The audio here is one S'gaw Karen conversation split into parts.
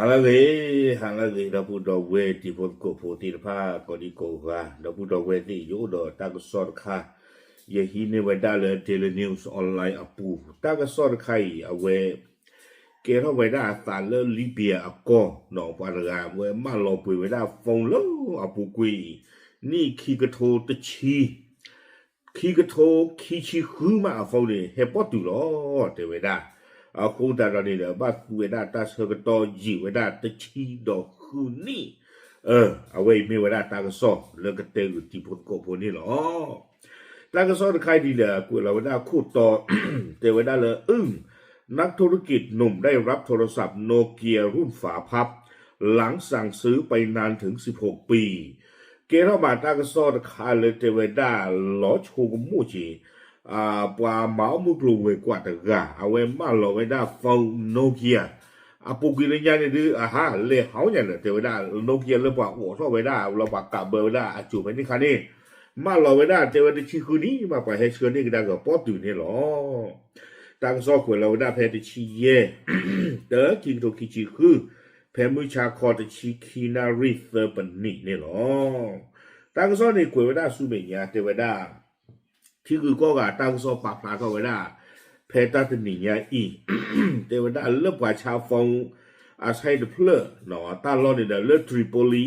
ဟါလၢအဂ့ၤ, ဟါလၢအဂ့ၤ ဒီပုၢ်ဒီဝဲၢ်တံၤဖိသကိးဖိသ့ၣ်တဖၣ် ကိးဒံကိးဂၤ, ဒီပုၢ်ဒီဝဲၢ်သ့ၣ် ယအိၣ်ဒီးတၢ်ကစီၣ်တခါ, ယဟံးန့ၢ်ဝဲဒၣ်လၢ Daily News Online အပူၤ, တၢ်ကစီၣ်တခါအံၤ အဝဲ ကဲထီၣ်ဝဲဒၣ်အသးလၢ Libya အကီၢ်, ပှၤတဂၤအဝဲမၢလီၤပှ့ၤဝဲဒၣ် phone လၢအပူၤကွံာ်အံၤ, နံၣ်ခံကထိတဆံ ခံကထိခံဆံဃုမးအ phone န့ၣ် ဟဲပိာ်တုၤလီၤ တဲဝဲဒၣ်. အဃိသတးဒီးန့ၣ်ဒီး ဘၣ်သူဝဲဒၣ်တၢ်ဆၢကတီၢ် ယံာ်ဝဲဒၣ်တဆံဒီးဃုနံၣ်, အဝဲအံၤမ့ၢ်ဝဲဒၣ်တၢ်ကစီၣ်လၢကတဲဂုာ်တံၤဖိသကိးဖိန့ၣ်လီၤ. တၢ်ကစီၣ်တခါအံၤဒ်လဲၣ်, ကွဲးလီၤဝဲဒၣ်ခိၣ်တီ, တဲဝဲဒၣ်လၢ อึ้ง นักธุรกิจหนุ่มได้รับโทรศัพท์โนเกียรุ่นฝาพับ หลังสั่งซื้อไปนานถึงสิบหกปี ကဲထီၣ်ဘၣ်တၢ်ကစီၣ်တခါလၢတဲဝဲဒၣ် လီၤဆိကမိၣ်က့ၤ ပှၤမၤအီၣ်မုၢ်ကျိၤဝဲၤကွာ်တဂၤ အဝဲမၢလီၤဝဲဒၣ် phone Nokia အပူၤကွံာ်လၢညါန့ၣ်ဒုး အဟါလဲၤဟီညါန့ၣ် တဲဝဲဒၣ် Nokia လၢပှၤအိးထီၣ်ဝဲဒၣ် လၢပှၤကးဘၢဝဲဒၣ်အစိၤဖဲန့ၣ်ခါန့ၣ် မၢလီၤဝဲဒၣ် တဲဝဲတဆံဃုနံၣ်မး ပှၤဟဲဆှၢန့ၢ်ကဒါက့ၤပိာ်တုၤန့ၣ်လီၤ. တၢ်ကစီၣ်ကွဲးလီၤဝဲဒၣ်ဖဲတဆံယဲၢ် တၢ ခံကထိခံဆံဃု, ဖဲမုၢ်ဆါခီတဆံခံနၣ်ရံၣ်သၢပနံးန့ၣ်လီၤ. တၢ်ကစီၣ်န့ၣ်ကွဲးဝဲဒၣ်ဆူမဲာ်ညါ တဲဝဲဒၣ် ထံဂုၤကီၢ်ဂၤတၢ်ကစီၣ်ပာ်ဖျါထီၣ်ဝဲဒၣ် ဖဲတၢ်တနံၤညါအံၤ တဲဝဲဒၣ်လၢပှၤဆါ phone အဆၢတဖျၢၣ် တၢ်လီၢ်န့ၣ်ဒီးလၢ Tripoli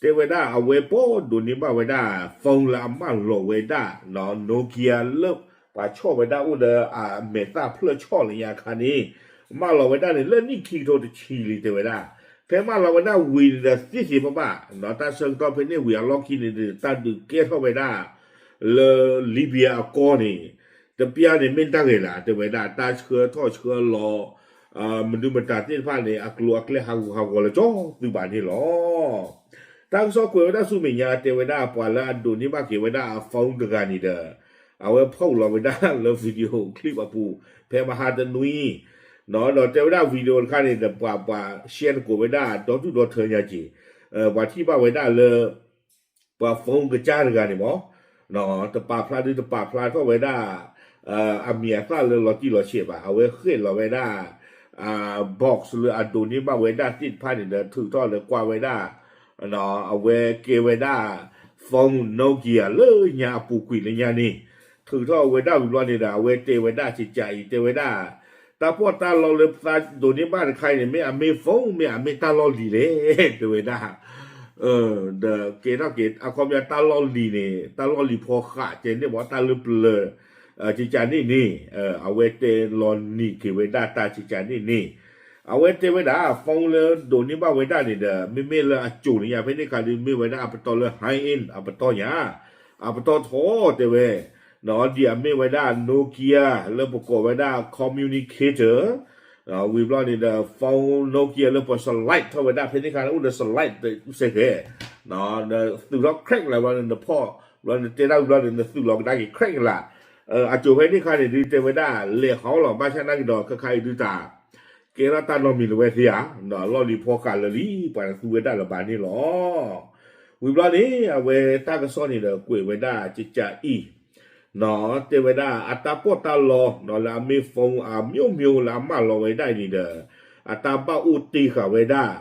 တဲဝဲဒၣ်အဝဲပိာ်ဒိးန့ၢ်ဘၣ်ဝဲဒၣ် phone လၢအမၢလီၤဝဲဒၣ် Nokia လၢပှၤဆီၣ်ဝဲဒၣ်အိၣ်ဒီးအမဲာ်သၣ်ဖျၢၣ်ဆီၣ်လၢညါခါန့ၣ် မၢလီၤဝဲဒၣ်န့ၣ် လၢနံၣ်ခံကထိတဆံလံ တဲဝဲဒၣ်. ဖဲမၢလီၤဝဲဒၣ်ဝံၤန့ၣ်ဒီးသ့သ့ဘၣ်ဘၣ် တၢ်ဆၢကတီၢ်ဖဲန့ၣ်ဝံၤအလီၢ်ခံန့ၣ်ဒီး တၢ်ဒုးကဲထီၣ်ဝဲဒၣ် လၢ Libya အကီၢ်န့ၣ် တပျၢ်န့ၣ်မ့ၢ်တၢ်ဂဲၤလၢ တဲဝဲဒၣ် တၢ်ဆှၢထီၣ်ဆှၢလီၤ မနုၤမတၤသ့ၣ်တဖၣ်န့ၣ် အကျိၤအကျဲဟးဂူာ်ဟးဂီၤလၢကၠီသုးဘၣ်န့ၣ်လီၤ. တၢ်ကစီၣ်ကွဲးဝဲဒၣ်ဆူမဲာ်ညါ တဲဝဲဒၣ်ပှၤလၢအဒိးန့ၢ်ဘၣ်က့ၤဝဲဒၣ်အ phone တဂၤန့ၣ်ဒီး အဝဲဖီၣ်လီၤဝဲဒၣ်လၢ video clip အပူၤ ဖဲမဟါတနွံ ဒီးတဲဝဲဒၣ် video တခါန့ၣ်ဒီး ပှၤပှၤ share တကိးဝဲဒၣ်ဒီတူၢ်ဒီထၢညါက့ၤ ပှၤထံၣ်ဘၣ်ဝဲဒၣ်လၢ ပှၤ phone ကစၢ်တဂၤန့ၣ်မး တပာ်ဖျါဒုတပာ်ဖျါထီၣ်ဝဲဒၣ် အမံၤအသၣ်လၢလီၤတံၢ်လီၤဆဲးဘၣ် အဝဲဃ့ၢ်လီၤဝဲဒၣ် box လၢအဒိးန့ၢ်ဘၣ်ဝဲဒၣ်သ့ၣ်တဖၣ်န့ၣ်ဒီး ထုးထီၣ်လၢကွၢ်ဝဲဒၣ် အဝဲကဲဝဲဒၣ် phone Nokia လၢညါအပူၤကွံာ်လၢညါန့ၣ် ထုးထီၣ်ဝဲဒၣ်ဝံၤဘျီန့ၣ်ဒီး အဝဲတဲဝဲဒၣ်ကကးအံၤ တဲဝဲဒၣ် တၢ်ပီးတၢ်လီလၢပသးဒိးန့ၢ်ဘၣ်တခါအံၤန့ၣ် မ့ၢ်အမ့ၢ် phone မ့ၢ်အမ့ၢ်တၢ်လီၢ်လံၤလဲၣ် တဲဝဲဒၣ် ဒီးကဲထီၣ်က့ၤ အခီပညီတၢ်လီၢ်လံၤန့ၣ် တၢ်လီၢ်လံၤဖီဃးကဲန့ၣ်မ့ၢ်တၢ်လၢပျၢၤ ကကးန့ၣ်န့ၣ် အဝဲတဲလီၤနံၤက့ၤဝဲဒၣ်တၢ်ကကးန့ၣ်န့ၣ် အဝဲတဲဝဲဒၣ် phone လၢဒိးန့ၢ်ဘၣ်ဝဲဒၣ်န့ၣ်ဒီး မ့မ့ၢ်လၢအစိၤန့ၣ်ညါဖဲန့ၣ်ခါဒုး မ့ၢ်ဝဲဒၣ်အပတီၢ်လၢ high end အပတီၢ်ညါ အပတီၢ်ထီတဲဝဲ ဒ်အမ့ၢ်ဝဲဒၣ် Nokia လၢပကိးဝဲဒၣ် communicator ဝံၤဘျီန့ၣ်ဒီး phone Nokia လၢပှၤ slide ထီၣ်ဝဲဒၣ်ဖဲန့ၣ်ခါန့ၣ် အိၣ်ဒီး slide စဲဃဲ သုးထီၣ် crack လၢဘျီန့ၣ် နဖီၣ်ဘျီန့ၣ် တဲဒၣ်ဝံၤဘျီန့ၣ် နသုးလီၤကဒါက့ၤ crack လၢ အစိၤဖဲန့ၣ်ခါန့ၣ်ဒုးတဲဝဲဒၣ် လဲၤဟီလီၤ ဘၣ်ဆၣ်နာ်က့ၤဒီး ခဲခါအံၤဒုးတၢ် ကဲထီၣ်တၢ်နီတမံၤလၢၤဝဲသ့ဧါ လီၢ်လံၤဖီဃးလၢာ်လံ ပှၤတသူဝဲဒၣ်လၢၤဘၣ်န့ၣ်လီၤ. ဝံၤဘျီန့ၣ် အဝဲတၢ်ကစီၣ်န့ၣ်ဒီးကွဲးဝဲဒၣ်ကကးအံၤ တဲဝဲဒၣ်အတၢ်ပီးတၢ်လီလၢအမ့ၢ် phone အမျိုးမျိုး လၢအမၢလီၤဝဲဒၣ်အံၤန့ၣ်ဒီး အတၢ်ဘၣ်အိၣ်တ့ၢ်ဃာ်ဝဲဒၣ်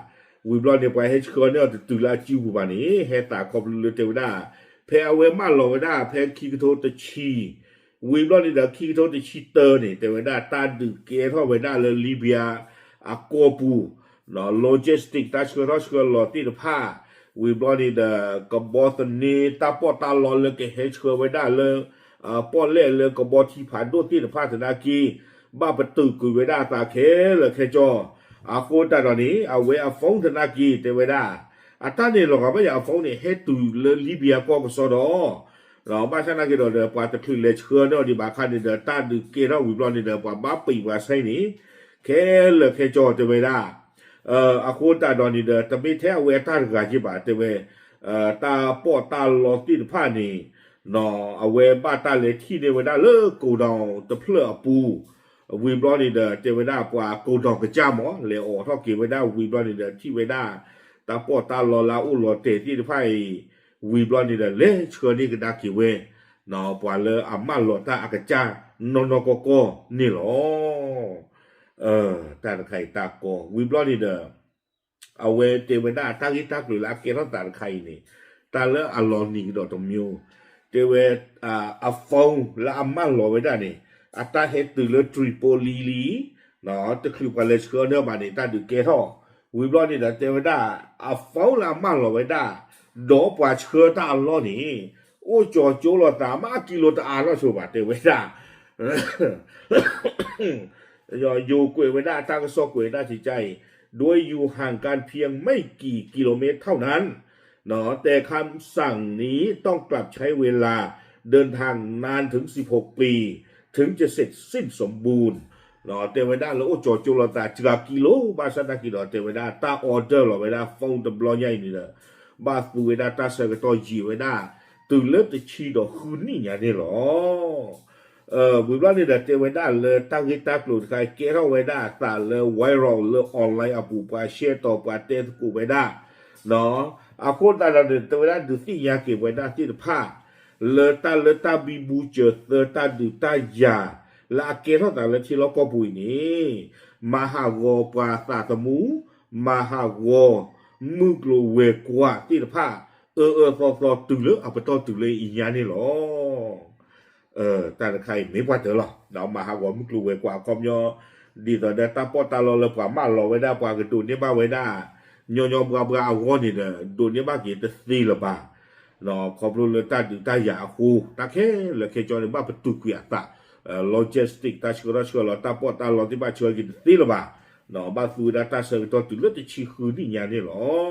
ဝံၤဘျီန့ၣ် ပှၤဟဲဆှၢန့ၢ်အီၤတတုၤလၢအစုပူၤဘၣ်န့ၣ် ဟဲသးခီဖျိလၢတဲဝဲဒၣ် ဖဲအဝဲမၢလီၤဝဲဒၣ်ဖဲခံကထိတဆံ ဝံၤဘျီန့ၣ်ဒီး ခံကထိတဆံတၢန့ၣ် တဲဝဲဒၣ်တၢ်ဒုးကဲထီၣ်ဝဲဒၣ်လၢ Libya အကီၢ်ပူၤ logistic တၢ်ဆှၢထီၣ်ဆှၢလီၤသ့ၣ်တဖၣ် ဝံၤဘျီန့ၣ်ဒီး ကဘီသန့ တၢ်ပီးတၢ်လီလၢကဟဲဆှၢဝဲဒၣ်လၢ ပီၣ်လဲၣ်လၢကဘီထံဖးဒိၣ်သ့ၣ်တဖၣ်သနာ်က့ ဘၣ်ပတုာ်ကွံာ်ဝဲဒၣ်အသးခဲလၢာ်ခဲဆ့ အဃိသတးဒီးန့ၣ် အဝဲအ phone သနာ်က့ တဲဝဲဒၣ် အတၢ်န့ၣ်လီၤဂာ်ဘၣ်ယၤအ phone န့ၣ် ဟဲတုၤလၢ Libya ကီၢ်ကစီဒီး ဘၣ်ဆၣ်နာ်က့ၤဒီး ပှၤတချုးလဲၤဆှၢန့ၢ်အီၤဒံးဘၣ်အခါန့ၣ်ဒီး တၢ်ဒုးကဲထီၣ်ဝံၤဘျီန့ၣ်ဒီး ပှၤဘၣ်ပံာ်ပှၤဆဲန့ၣ် ခဲလၢာ်ခဲဆ့တဲဝဲဒၣ် အဃိသတးဒီးန့ၣ်ဒီး တမ့ၢ်ထဲအဝဲအတၢ်တဂၤက့ဘၣ် တဲဝဲ တၢ်ပီးတၢ်လီသ့ၣ်တဖၣ်န့ၣ် အဝဲဘၣ်တၢ်လဲၤထံၣ်န့ၢ်ဝဲဒၣ်လၢ ကိးဒီတဖျၢၣ်အပူၤ ဝံၤဘျီန့ၣ်ဒီး တဲဝဲဒၣ်ပှၤကိးဒီကစၢ်မး လဲၤအိးထီၣ်က့ၤဝဲဒၣ်ဝံၤဘျီန့ၣ်ဒီး ထံၣ်ဝဲဒၣ် တၢ်ပီးတၢ်လီလၢအအိၣ်လီၤတဲာ်သ့ၣ်တဖၣ်အံၤ ဝံၤဘျီန့ၣ်ဒီး လဲၤဆှၢန့ၢ်ကဒါက့ၤဝဲ ပှၤလၢအမၢလီၤတၢ်အကစၢ်နီၢ်နီၢ်ကီၢ်ကီၢ်န့ၣ်လီၤ. တၢ်တခါအံၤတၢ်ကီ ဝံၤဘျီန့ၣ်ဒီး အဝဲတဲဝဲဒၣ်တၢ်ဂ့ၢ်တၢ်ကျိၤလၢအကဲထီၣ်သးတခါအံၤန့ၣ်, တၢ်လၢအလီၤနံၤကဒီးတမံၤ, တဲဝဲ အ phone လၢအမၢလီၤဝဲဒၣ်န့ၣ်, အတၢ်ဟဲတုၤလၢ Tripoli လံ, တချုးပှၤလဲၤဆှၢန့ၢ်ဘၣ်န့ၣ် တၢ်ဒုးကဲထီၣ်, ဝံၤဘျီန့ၣ်ဒီးတဲဝဲဒၣ် အ phone လၢအမၢလီၤဝဲဒၣ်, ဒီးပှၤဆှၢတၢ်အလီၢ်န့ၣ်, အိၣ်ကၠီၤကၠိလိာ်သးမးကံလိတအါနီတဆိဘၣ် တဲဝဲဒၣ် ယိၤကွဲးဝဲဒၣ် တၢ်ကစီၣ်ကွဲးဒၣ်စံးကါအံၤ, โดยอยู่ห่างกันเพียงไม่กี่กิโลเมตรเท่านั้น แต่คำสั่งนี้ต้องกลับใช้เวลาเดินทางนานถึงสิบหกปี ถึงจะเสร็จสิ้นสมบูรณ์ တဲဝဲဒၣ်လၢအိၣ်ကၠီၤကၠိလိာ်သးစှၤကံလိ ဘၣ်ဆၣ်သနာ်က့ဒီး တဲဝဲဒၣ်တၢ် order လီၤဝဲဒၣ် phone တဘျီညါအံၤန့ၣ်ဒီး ဘၣ်သူဝဲဒၣ်တၢ်ဆၢကတီၢ်ယံာ်ဝဲဒၣ် တုၤလၢတဆံဒီးဃုနံၣ်ညါန့ၣ်လီၤ. ဝံၤဘျီန့ၣ်ဒီး တဲဝဲဒၣ်လၢတၢ်ဂ့ၢ်တၢ်ကျိၤတခါ ကဲထီၣ်ဝဲဒၣ်အသးလၢ viral လၢ online အပူၤ ပှၤရှဲတီၤ ပှၤတဲသကိးဝဲဒၣ်, အဃိသတးဒီးန့ၣ် တဲဝဲဒၣ်ဒုးသ့ၣ်ညါက့ၤဝဲဒၣ်သ့ၣ်တဖၣ် လၢတၢ်လၢတၢ်ဘံဘူစၢၤသၢ တၢ်ဒုးတၢ်ယၤ လၢအကဲထီၣ်သးလၢထံလီၢ်ကီၢ်ပူၤအံၤန့ၣ်, မၤဟးဂီၤပှၤသးသမူ, မၤဟးဂီၤမုၢ်ကျိၤဝဲၤကွာ်သ့ၣ်တဖၣ် အၢအၢသီသီတုၤလၢအပတီၢ်တုၤလၢအံၤညါန့ၣ်လီၤ. တၢ်တခါအံၤမ့ၢ်ပှၤတၢၢ်လီၤ, ဒီးမၤဟးဂီၤမုၢ်ကျိၤဝဲၤကွာ်အခီပညီ, ဒ်သိးဒီးတၢ်ပီးတၢ်လီလၢပှၤမၢလီၤဝဲဒၣ် ပှၤကဒိးန့ၢ်ဘၣ်ဝဲဒၣ် ညီညီဘှါဘှါအဂီၢ်န့ၣ်ဒီး ဒိးန့ၢ်ဘၣ်က့ၤတသ့လၢၤဘၣ်. ခီဖျိလၢတၢ်ဒုးတၢ်ယၤအဃိ တၢ်ခဲလၢာ်ခဲဆ့န့ၣ် ဘၣ်ပတုာ်ကွံာ်အသး, logistic တၢ်ဆှၢထီၣ်ဆှၢလီၤ တၢ်ပီးတၢ်လီသ့ၣ်တဖၣ်ဆှၢက့ၤတသ့လၢၤဘၣ်. ဘၣ်သူဝဲဒၣ်တၢ်ဆၢကတီၢ်တုၤလၢတဆံဃုနံၣ်ညါန့ၣ်လီၤ.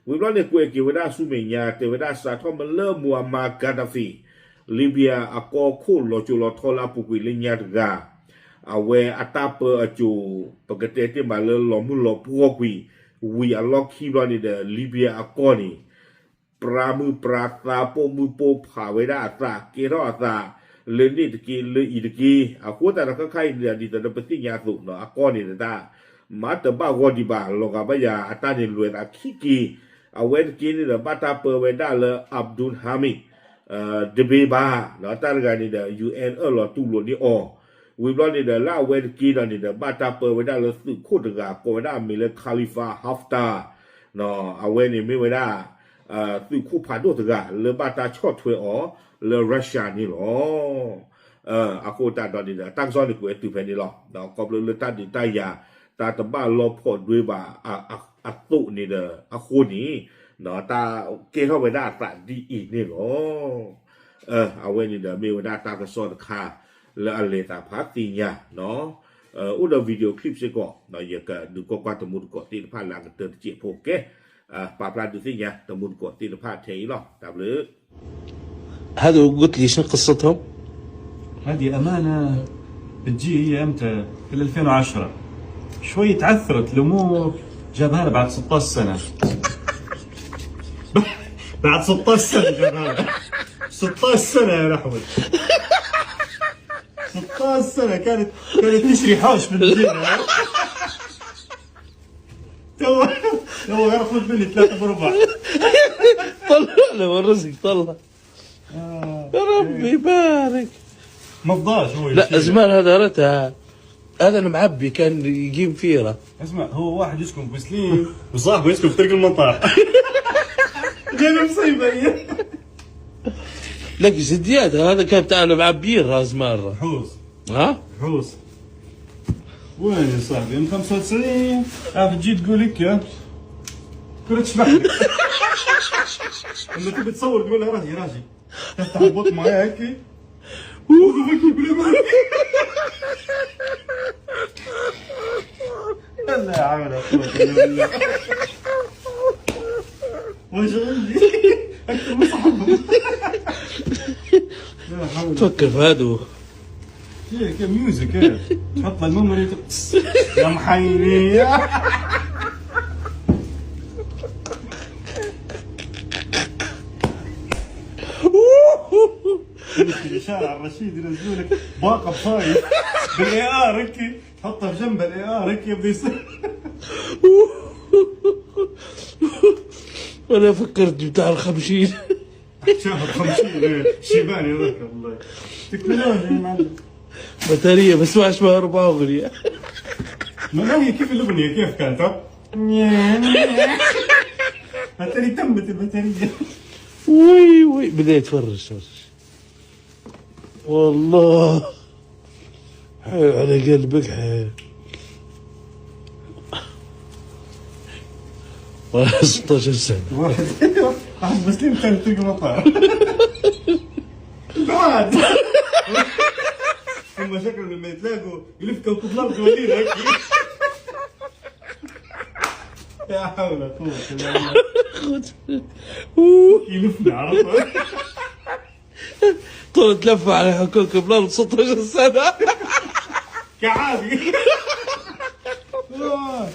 ဝံၤဘျီန့ၣ်ကွဲးက့ၤဝဲဒၣ်ဆူမဲာ်ညါ တဲဝဲဒၣ်စးထီၣ်မ့ၢ်လၢ Muammar Gaddafi, Libya အကီၢ်ခိၣ်လီၤစိၤလီၤထီလၢအပူၤကွံာ်လၢညါတဂၤ, အဝဲအတၢ်ပၢအစိၤ ပကတဲတ့ၢ်မးလၢလီၤမုၢ်လီၤပှီၢ်ကွံာ် ဝံၤအလီၢ်ခံဘျီန့ၣ်ဒီး Libya အကီၢ်န့ၣ် ပြးမုၢ်ပြးသးပိာ်မုၣ်ပိာ်ဖးဝဲဒၣ်အသး ကဲထီၣ်အသး လၢန့ၣ်တက့ၢ်လၢအံၤတက့ၢ်. အဃိသတးဒီးခဲခါအံၤန့ၣ်ဒီး ဒ်သိးဒီးပသ့ၣ်ညါအသိး အကီၢ်န့ၣ်တၢ် မၤတဘၣ်ဂီၢ်ဒံးဘၣ် လီၤဂာ်ဘၣ်ယၤအတၢ်န့ၣ်လွဲၢ်သးခံက့ၢ်. အဝဲတက့ၢ်န့ၣ်ဒီး ဘၣ်တၢ်ပၢဝဲဒၣ်လၢ Abdul Hamid Dbeibah တၢ်တဂၤန့ၣ်ဒီး ယူႇအဢၢၣ်လီၤတူၢ်လိာ်န့ၢ်အီၤ. ဝံၤဘျီန့ၣ်ဒီး လၢအဝဲတက့ၢ်ဒီးန့ၣ်ဒီး ဘၣ်တၢ်ပၢဝဲဒၣ်လၢသုးခိၣ်တဂၤ ကိးဝဲဒၣ်အမံၤလၢ Khalifa Haftar အဝဲန့ၣ်မ့ၢ်ဝဲဒၣ် သုးခိၣ်ဖးဒိၣ်တဂၤ လၢဘၣ်တၢ်ဆီၣ်ထွဲအီၤလၢ Russia န့ၣ်လီၤ. အဃိသတးဒီးန့ၣ်ဒီး တၢ်ကစီၣ်န့ၣ်ကွဲးတုၤဖဲန့ၣ်လီၤ. ခီဖျိလၢတၢ်ဒုးတၢ်ယၤ တၢ်တဘၣ်လီၤဖီၣ်ဒွဲဘၣ်အသိးန့ၣ်ဒီး အဃိန့ၣ် တၢ်ကဲထီၣ်ဝဲဒၣ်အသးဒ်အံၤန့ၣ်လီၤ. အဝဲန့ၣ်ဒီးမ့ၢ်ဝဲဒၣ်တၢ်ကစီၣ်တခါ လၢအလဲၤသးဖးသ့ၣ်ညါ အိၣ်ဒီး video clip စ့ၢ်ကီး ယကဒုးကွၢ်ကွၢ်တမူတကိးသ့ၣ်တဖၣ်လၢအကတၢၢ်တစဲးဖိကဲ ပာ်ဖျါဒုးသ့ၣ်ညါတမူတကိးသ့ၣ်တဖၣ်ထဲအံၤလီၤ. တၢ်ဘျုး هذا قلت لي شنو قصتهم؟ هذه أمانة بتجي هي إمتى؟ في ألفين وعشرة. شوي تعثرت، لو مو جابها لها بعد ستاشر سنة. بعد ستاشر سنة جابها لها. ستاشر سنة يا لحوت. ستاشر سنة كانت، كانت تشري حوش في المدينة. تو، تو غير خذ مني ثلاثة بربع. طلع له الرزق، طلع. آه. يا ربي إيه. بارك. ما فضاش هو لا، يشيل. زمان هذا رتها. هذا المعبي كان يجي مفيرة. اسمع، هو واحد يسكن في سليم وصاحبه يسكن في طريق المطار. جايب مصيبة هي. لك جديات، هذا كان بتاع المعبيين راس مرة. حوص. ها؟ حوص. وين يا صاحبي؟ ام خمسة وتسعين. عارف تجي تقول هيك يا. كنت تشبح لي. لما تبي تصور تقول له: "راجي، راجي". تفتح البوط معايا هيك. لا يا عم، لا قوة إلا بالله. وش عندي؟ أكثر من صاحبهم. لا حول. توقف هادو. كيف، كيف ميوزك، كيف؟ تحط الميموري ت-، يا محيري. يمكن شارع الرشيد ينزلوا لك باقة بفايز بالAR هيك، تحطها في جنب الAR هيك يبدأ يصير. ولا فكرت بتاع الخمسين. شهر خمسين، إيه، شيباني ذاك والله. تكنولوجيا يا معلم. بطارية بس ما اسمها أربعة أغنية. ما هي كيف الأغنية، كيف كانت، ها؟ بطارية تمت، البطارية. وي، وي، بدأ يتفرج، تفرج. والله. حي على قلبك، حي. ستاشر سنة. واحد، واحد مسلم كان تلقى مطار. بعد. هم شكلهم لما يتلاقوا يلف كوكب الأرض يولينا أكيد. لا حول ولا قوة إلا بالله. يلفنا، عرفت؟ طول تلف على كوكب الأرض ستاشر سنة. كعادي. آه.